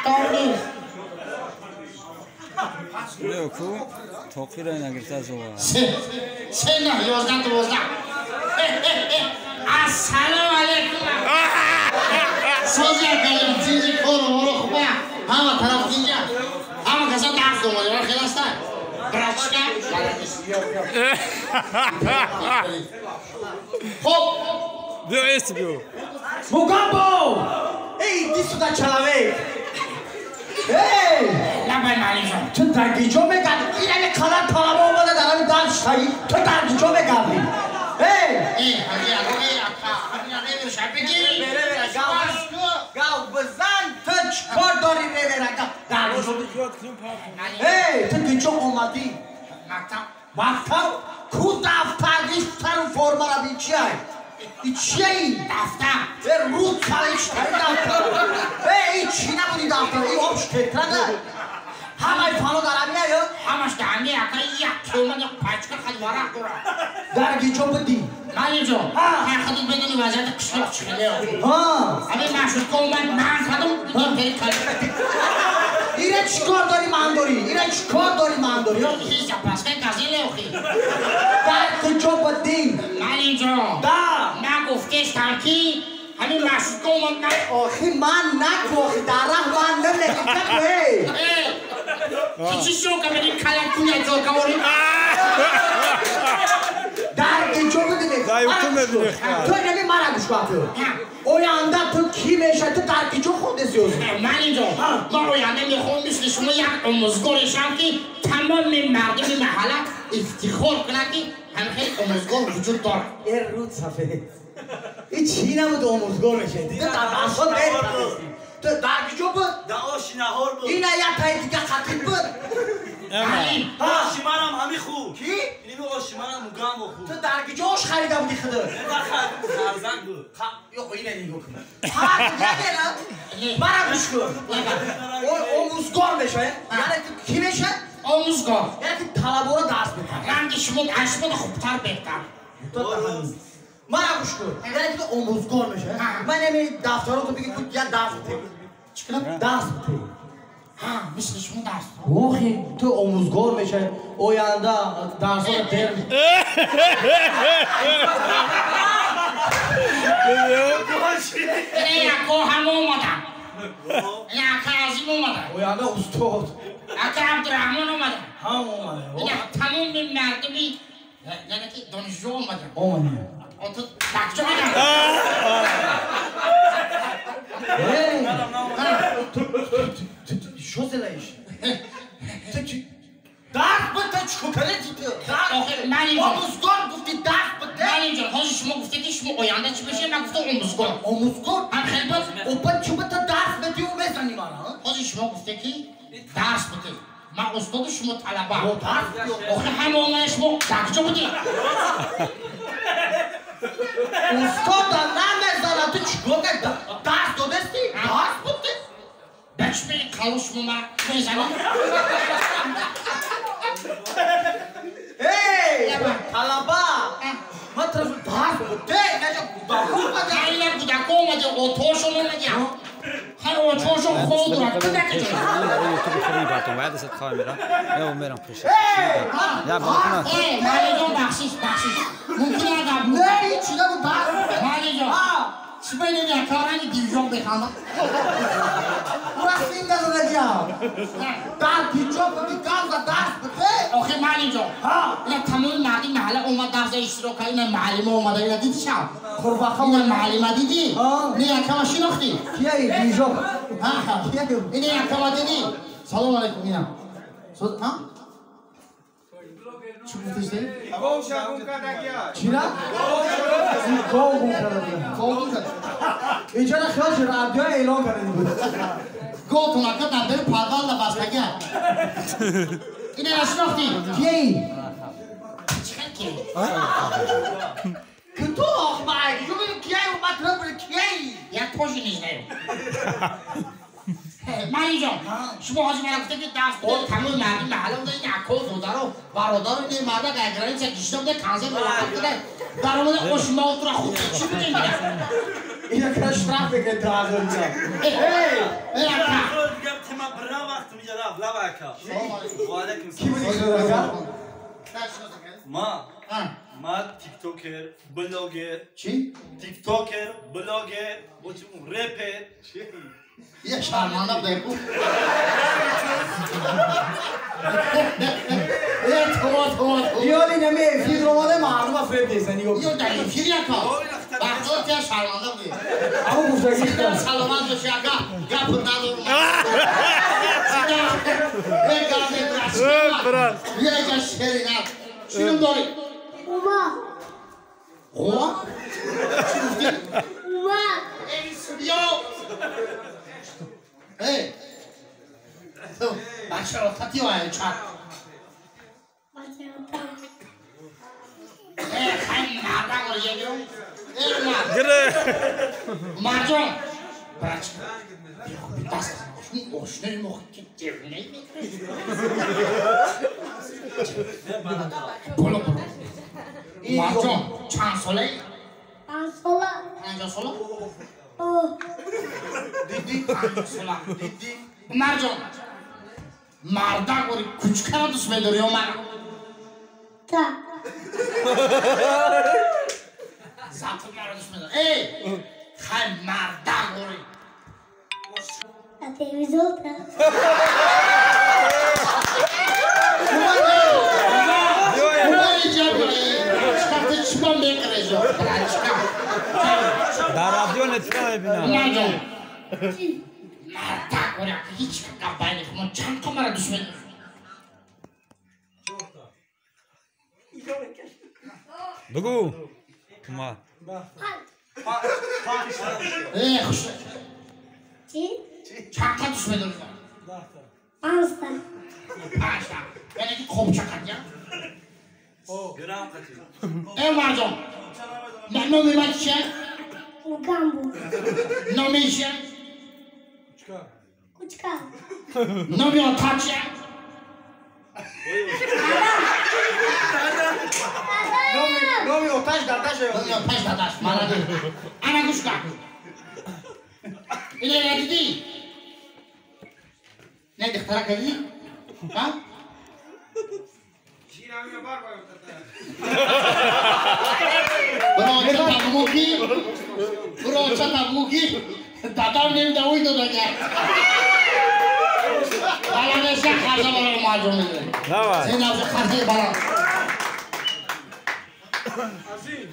Аттор нест. Ку тоқиро нагирифта зова. Се на 11 12. Ассалому алайкум. Созя калим тинҷи кору моро хуба. Ҳама тараф тинҷа. Ҳама каса дарс домоди. Ва хел аста. Братчика. Хоб. Биё эст биё. Мугамбо! Эй, иди сюда, человек! Эй! Лабай маълимҷон. Ту дар киҷо мегардӣ? Ин қадар талаба омада дар ҳамин дарс шаи, ту дар киҷо мегардӣ? Эй! Эй, ҳаги эй, ака, ҳамина ревер шабеги. Ревера, гав бизан, ту чӣ кор дорӣ ревера? Дар киҷо. Эй, ту киҷо омадӣ? Мактаб. Мактаб? Ку дафтар, ифтару формара би чиай? И чиай? Дафтар. Э, руд калиш, дафтар. Эй, и чӣ набуди дафтар? И общ тетрада. Ҳамаи фано дар ҳамина ё? Ҳамаш дар ҳамин ака як километр пачка хад варақ дорад. Дар киҷо будӣ? Маълимҷон, ҳар худут медони вазъияти қишлоқ чӣ хеле. Ҳамин маршрутка омад, ман кардам, ин пери калим. Ира чӣ кор дорӣ ман дорӣ? Ира чӣ кор дорӣ ман дорӣ? Ҳеҷ запаска газеле охи. Дар куҷо будӣ? Маълимҷон. Да. Ман гуфтестам ки ҳамин маршрутка омад ман. Охи ман наку охи дар раҳ ман намегирам. Эй! Ки чӣ шо кардӣ калакуня ҷор каворӣ? Дар куҷо будӣ? Ту нами мара гӯш кун ту. Оянда ту кӣ мешавӣ? Ту дар куҷо хондеси ҳозир? Маълимҷон, ман оянда мехоҳам мисли шумо як омӯзгоре шавам ки тамоми мардуми маҳалла ифтихор кунад ки ҳамин хел омӯзгор вуҷуд дорад. Э руд сафед. И чӣ набуд омӯзгор мешавӣ? Ту дар дарсҳо метавонистӣ. Ту дар куҷо буд? Дар оши наҳор буд. Ина як таи дига хатиб буд. Оши манам ҳами хуб. Кӣ? Иними оши манам мугамбо хуб. Ту дар куҷо ош харида будӣ худат? Харзанг буд. Ёқ, ина нигоҳ кун. Ҳар ягена мара гӯш кун. Омӯзгор мешавӣ? Яъне ту кӣ мешавӣ? Омӯзгор. Яъне ту талабаро дарс медиҳӣ. Ранги шумо аз шумо хубтар беҳтар. Мара гӯш кун. Яъне ту омӯзгор мешавӣ? Ман ҳамин дафтарото бигӣ ку як дарс бидеҳ. Чӣ кунам? Дарс бидеҳ. Ҳа, мисли шумо дарс. Охи, ту омӯзгор мешавӣ. Оянда дарсҳоро дер. Ина яко ҳам омадам. Ина ака Азим омадам. Оянда устод. Ака Абдураҳмон омадам. Ҳам омадам. Ина тамоми мардуми яъне ки донишҷӯ омадам. Омадам. Ту дар куҷо мегардӣ? Что делаешь? Дарс бите, чӣ кардӣ ту? Омӯзгор гуфтӣ дарс бите. Маълимҷон, ҳозир шумо гуфтед ки шумо оянда чӣ мешавед? Ман гуфтам омӯзгор. Омӯзгор? Ҳам хел буд? Опа чӣ бите дарс бити ӯ мезанӣ мара? Ҳозир шумо гуфтед ки дарс бите. Ман устоду шумо талаба. Дарс бите. Охир ҳама омада шумо дар куҷо будӣ? Устода намезанад, ту чӣ кор кардӣ? Дарс додастӣ? Дарс бите. Ба чӣ мегӣ қалу шумо мара мезанед? Эй, талаба! Ман тарафи дарс бите, инаҷа гудако омада. Ина гудако омада, отошон омада. Ҳар отошон хол дорад. Ту дар куҷо? Ютуби худро мебартам, бояд дастат хоҳам мерам. Ё мерам пеш. Я балкона. Эй, маълимҷон, бахшиш, бахшиш. Мумкин агар Не, ҳеҷ набуд дарс. Маълимҷон, чӣ менеди ака ранги дивжон беханда? Ура синга задагиам. Дар киҷо будӣ гавза дарс бите? Охи маълимҷон, ина тамоми мардуми маҳалла омад дарса иштирок кард, ина муаллима омада, ина дидӣ шав? Қурбақа ина муаллима дидӣ? Ина якама шинохтӣ? Кияи дивжон? Ина якама дидӣ? Салом алайкум, ина. Ҳа? Чӣ гуфтӣ? Чира? Гов гум карда. Гов гум карда. Инҷода хиёлш радио эълон карда буд. Говтон ака дар бери подвал бастагия. Ина нашинохтӣ? Кияи? Чӣ хел ки? Кто охмай? Кияи омад трабр кияи? Я тоже не знаю. Маълимҷон, шумо ҳозир мара гуфтед ки дарс бите, тамоми мардуми маҳалла буда, ин ако, додаро, бародаро, ин марда дар граница кишида буда, концерт мулоқот куда, даромада ошмаотро худ чӣ будем ина? Ина кара штраф мекунед 2000 инҷа. Эй, ака! Миҷа рафт лаба ака. Ва алайкум. Ки буди худока? Ма тиктокер, блогер. Чӣ? Тиктокер, блогер, бо чӣ, репер. Я шарманда будем. Ёли нами эфир омада мардума фреб мезани. Ё дар эфир яка. Вақто тя шарманда будем. Аммо гуфтагӣ саломат боши ака, гап надорум. Яка шерина. Чӣ ном дорӣ? Ума. Ума? Чӣ гуфтӣ? Ума. Эй, ё. Эй. Бачаро тати вай чат. Марҷон, брачка, даст ошнои мо ки ҷевне мекунад. Боло боло. Марҷон, чанд солаи? 5 сола. 50 сола? О. Диди 50 сола. Диди. Марҷон, мардак ори кучкаро дӯст медорӣ ё мара? Та. Зату маро дӯст медорӣ. Эй, хай мардак ори. А телевизор та. Дар радио нетика мебинам. Марҷон. Мардак ори ҳеҷ гап байни худмон чанд та маро дӯст медорӣ? Бугу. Ма. Э, хуш. Чӣ? Чанд та дӯст медорӣ? 5 та. 5 та. Яъне ки қобча қадя? Грам қати. Э, марҷон. Номи ман чия? Угамбу. Номи чия? Кучка. Номи ота чия? Номи оташ дадаш. Номи оташ дадаш. Молодец. Ана гӯш кун. Ина дидӣ? Не духтара кардӣ? Ҳа? Бро чата буки? Дадам намедавид додага. Баланеша харза баро марҷон медиҳад. Давай. Сен навша харзаи баланд. Азим.